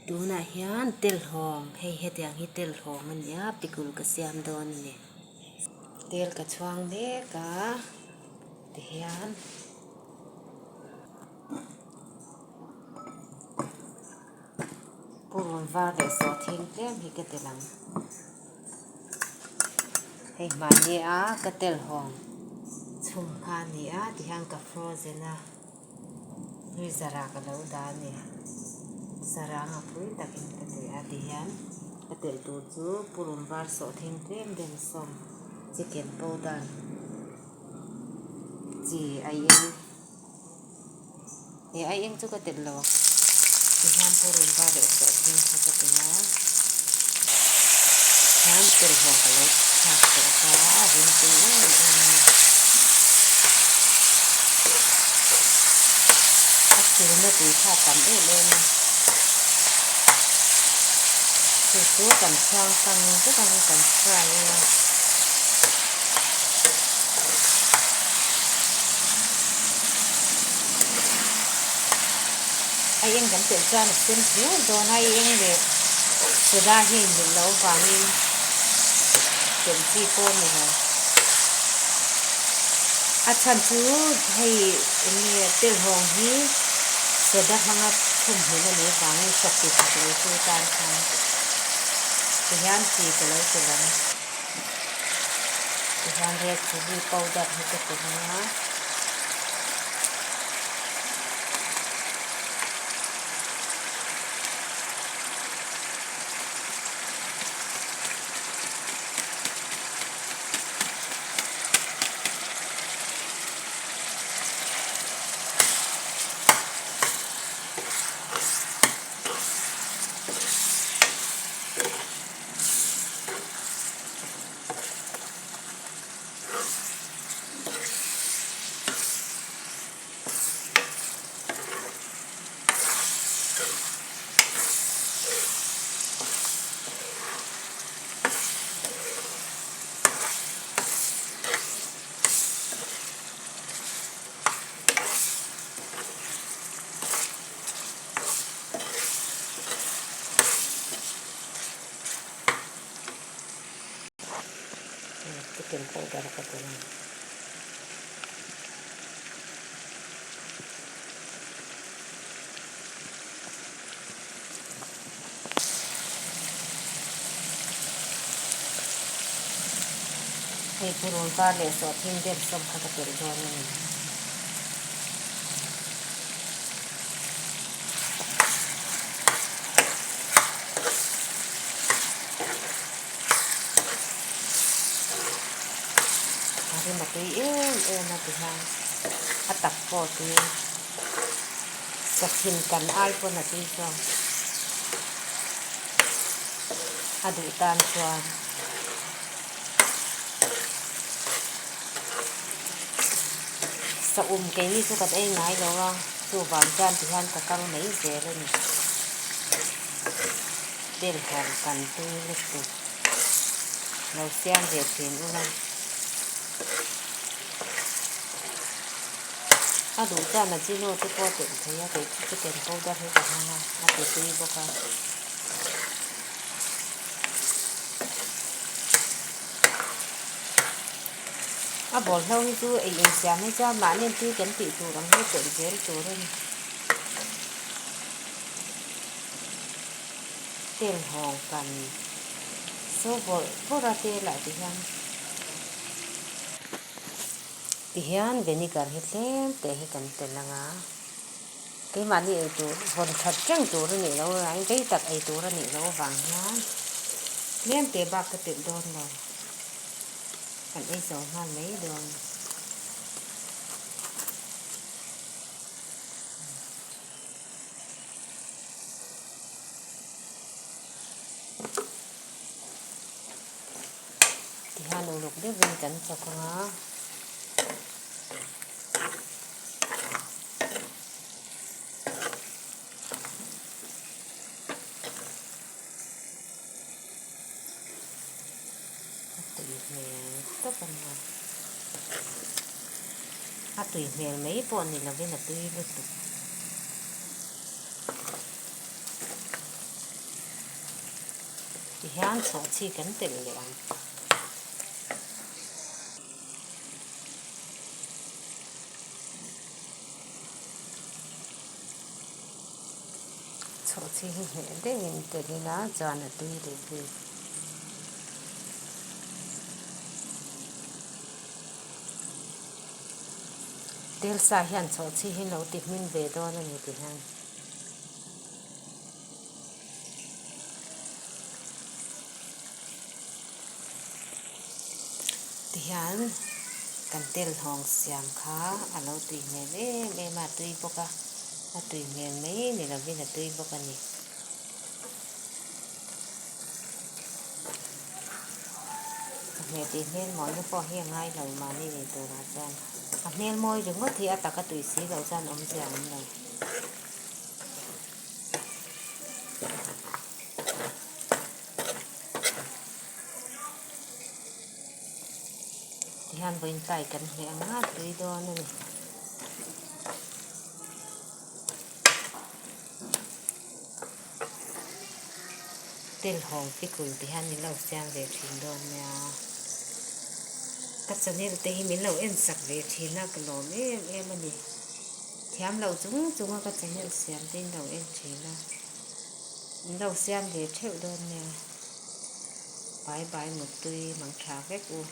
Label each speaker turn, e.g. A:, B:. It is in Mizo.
A: Tunah hian telhawng hei hetiang hi telhawng a ni a pikul ka siam dawn a ni. Tel ka chhuang mek a tihian purun var leh sawhthing tlem hi ka tel ang. Hei hmani a ka telhawng chhum kha a ni a tihian ka frozen a. Freezer ah ka lo dah a ni. Sarang a pui takin ka ti a tihian ka telh tur chu purun var sawhthing tlem den sawm chicken powder chi aieng he aieng chu ka telh lo ang tihian purun var leh sawhthing kha ka telh a hian telhawng ka lo thlak tawh kha a rim tui em em a ni. A silna tui kha a tam em em a, chu chu kan chhuang tang vek ang kan fry ang a. A eng kan telh chuan a sen phian dawn a, a eng leh soda hi a inmilh loh avangin telh chi pawh a ni lo. A chhan chu hei eng nge telhawng hi soda hmanga chhum hmun a nih avangin hrawk ti thak lo chu tan khan tihian chi ka lo telh ang. Tihian red chilli powder hi ka telh ang a. Chicken powder ka telh ang. Hei purun var leh sawhthing deuh sawm kha ka telh dawn a ni. A rim a tui em em a ti hian a tak pawh a tui sakhin kan ai pawn a tui chuang a duh tan chuan. Saum keini chu kan ei ngai lo a, chuvang chuan tihian ka kang mai zel a ni. Telhawng kan tui lutuk lo siam ve thin ula. A duh chuan a chino te pawh a telh thei a, kei chu chicken powder hi ka hmang a, a ti tui bawk a. A bawlhlo hi chu ei insiam hi chuan mahni an tui kan tih tur ang hi telh zel tur a ni. Telhawng kan so bawrh bawrh a telah ti hian ti hian vinegar hi tlem teh hi kan telh ang a. Keimahni ei tur vawn that reng tur a nih loh avangin rei tak ei tur a nih loh avang hian tlem teh bak ka telh dawn lo. Kan ei zo nghal mai dawn. Tihian uluk deuhin kan chawk ang a. A tui hmel tawp a nia. A tui hmel mai pawh ni lovin a tui lutuk. Tihian chhawhchhi kan telh leh ang. Chhawhchhi hi hneh deuhin telh ila chuan a tui leh bik. Tel sa hian chhawhchhi hi lo ti hmin ve dawn a ni ti hian. Tihian kan tel hnawng siam kha a lo tui hmel em em a, a tui bawk a, a tui hmel mai ni lovin a tui bawk a ni. Chawhmeh tih hmel mawina pawh hi a ngai lo mahni nei turah chuan a hmel mawi ringawt hi a taka tui si loh chuan awmzia a awm lo. Tihian vawiin tlai kan hneh ang a tui dawn a ni. Telhawng pickle te hian min lo siam ve thin dawn nia. Ka channel te hi min lo en sak ve thin a ka lawm em em a ni. Thiam lo chung chung a ka channel siam te in lo en thin a. Min lo siam ve theuh dawn nia. Bye bye Muttui mang tha vek u.